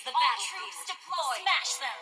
the battlefield. Troops deployed. Smash them!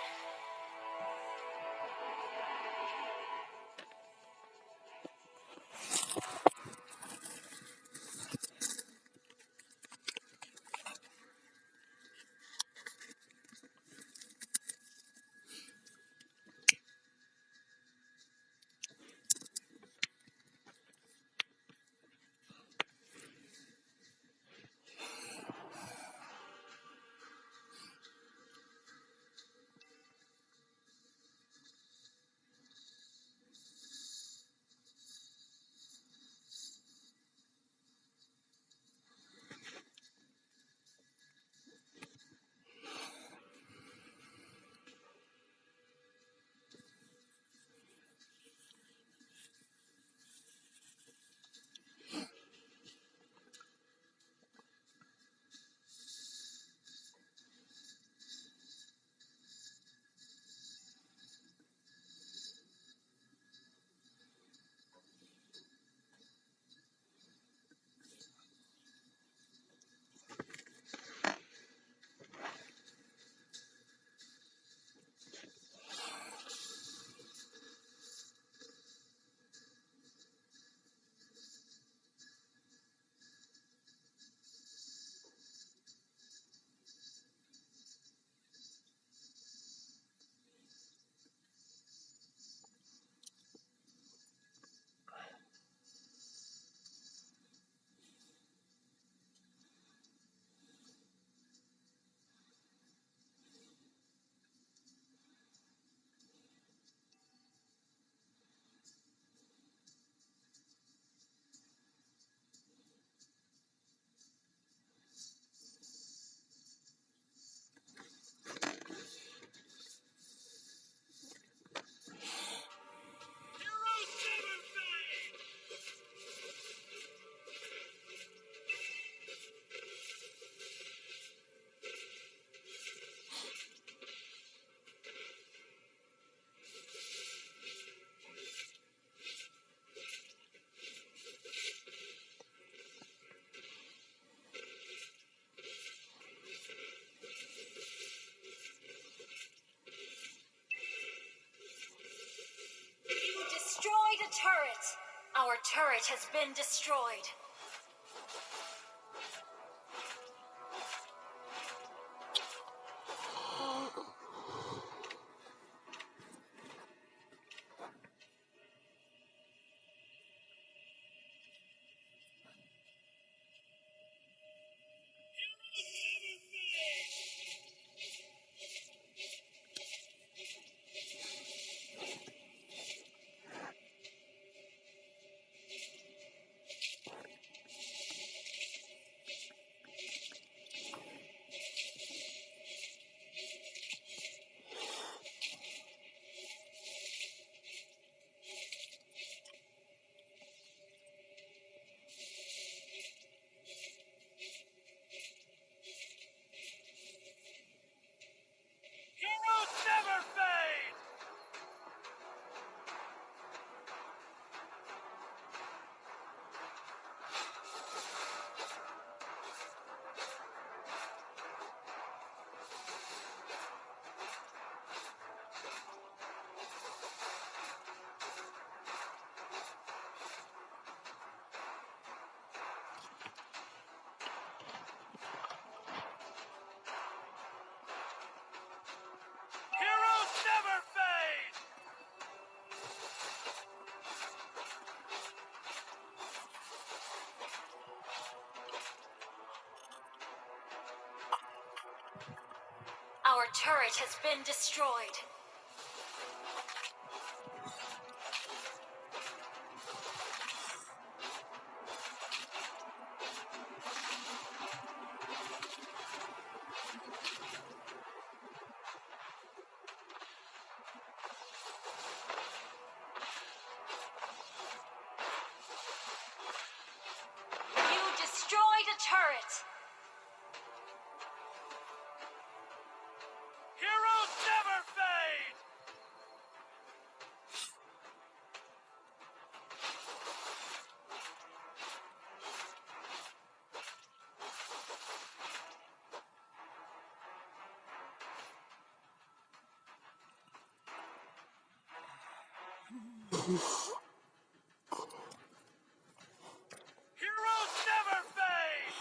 Heroes never fade! You destroyed a turret! Our turret has been destroyed. Heroes never fade! Heroes never fade! Heroes never fade! Our turret has been destroyed. You destroyed a turret! Heroes never fade! Heroes never fade!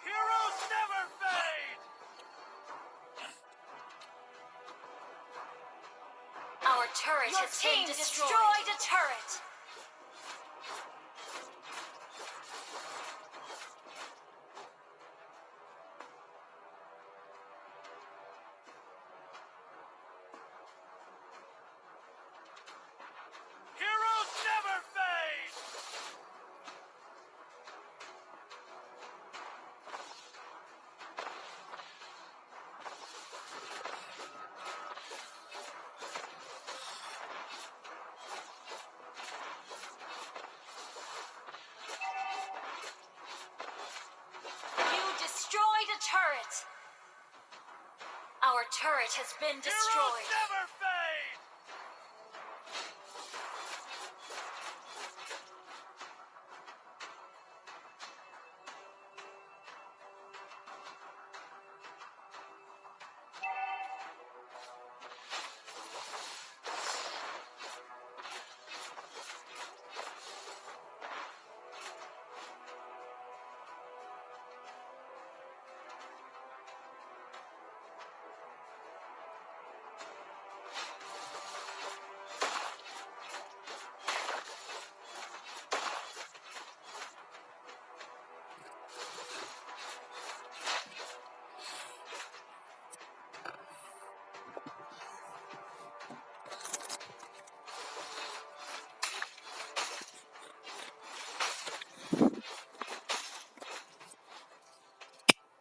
Heroes never fade! Our turret Your has been team destroyed. destroyed a turret. Heroes never fade! You destroyed a turret. Our turret has been destroyed. Heroes never fade!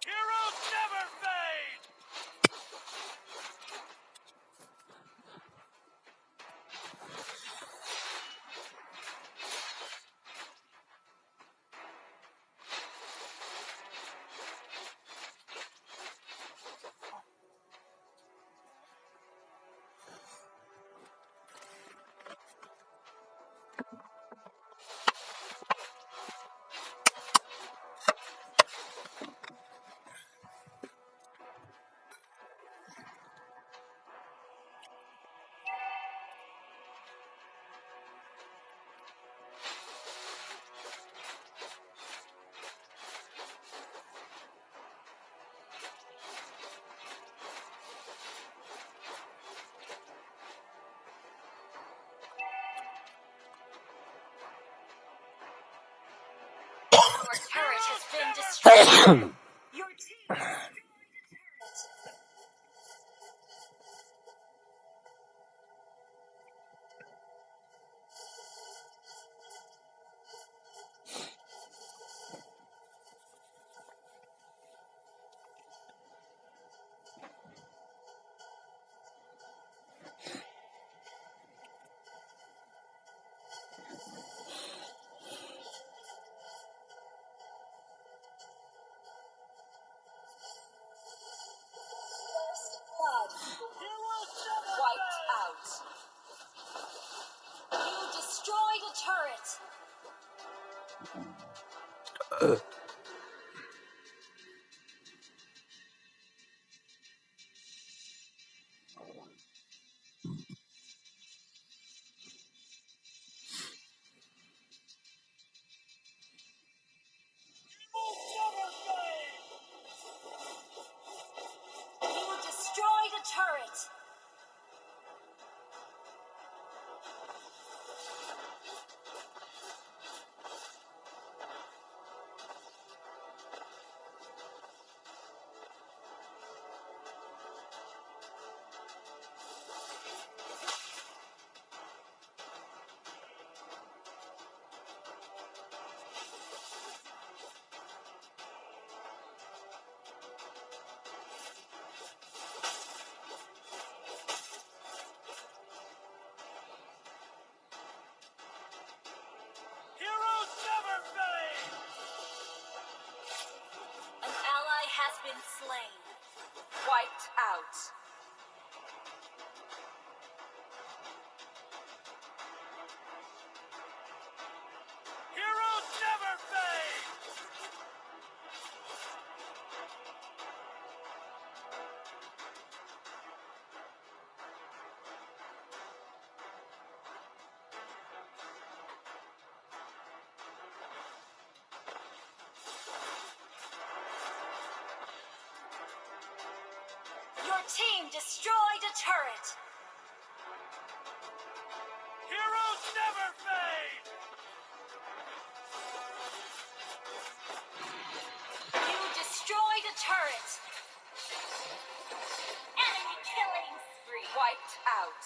Heroes never fade! Our turret has been destroyed. Your team destroyed a turret. First blood. Heroes never Wiped fade! out. You destroyed a turret. Heroes never fade! You destroyed a turret. slain. Wiped out. Heroes never fade! Your team destroyed a turret. Heroes never fade! You destroyed a turret. Enemy killing spree. Wiped out.